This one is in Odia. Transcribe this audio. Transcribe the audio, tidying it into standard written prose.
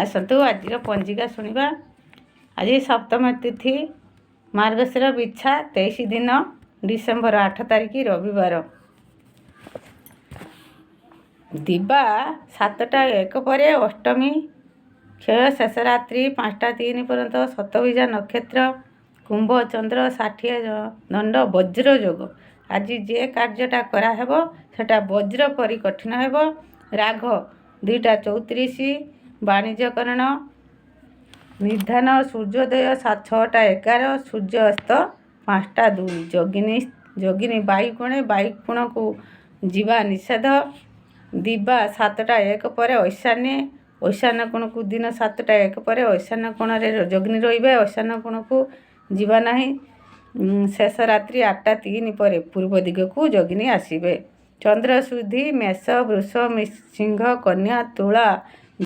ଆସନ୍ତୁ, ଆଜିର ପଞ୍ଜିକା ଶୁଣିବା। ଆଜି ସପ୍ତମ ତିଥି, ମାର୍ଗଶିର ବିଛା 23 ଦିନ, ଡିସେମ୍ବର 8 ତାରିଖ, ରବିବାର। ଦିବା 7ଟା 1 ପରେ ଅଷ୍ଟମୀ କ୍ଷୟ, ଶେଷ ରାତ୍ରି 5ଟା 3 ପର୍ଯ୍ୟନ୍ତ। ଶତଭିଷା ନକ୍ଷତ୍ର, କୁମ୍ଭ, ଚନ୍ଦ୍ର 60 ଦଣ୍ଡ, ବଜ୍ର ଯୋଗ। ଆଜି ଯେ କାର୍ଯ୍ୟଟା କରାହେବ, ସେଟା ବଜ୍ର ପରି କଠିନ ହେବ। ରାଘ 2ଟା 34, ବାଣିଜ୍ୟକରଣ ନିଧାନ। ସୂର୍ଯ୍ୟୋଦୟ 6ଟା 11, ସୂର୍ଯ୍ୟାସ୍ତ 5ଟା 2। ଯୋଗିନୀ ବାୟୁକୋଣେ, ବାୟୁକୋଣକୁ ଯିବା ନିଷେଧ। ଦିବା 7ଟା 1 ପରେ ଐଶାନ୍ୟ, ଐଶାନ୍ୟ କୋଣକୁ ଦିନ 7ଟା 1 ପରେ ଐଶାନ୍ୟ କୋଣରେ ଯୋଗିନୀ ରହିବେ, ଐଶାନ୍ୟ କୋଣକୁ ଯିବା ନାହିଁ। ଶେଷ ରାତ୍ରି 8ଟା 3 ପରେ ପୂର୍ବ ଦିଗକୁ ଯୋଗିନୀ ଆସିବେ। ଚନ୍ଦ୍ର ଶୁଦ୍ଧି ମେଷ, ବୃଷ, ସିଂହ, କନ୍ୟା, ତୁଳା,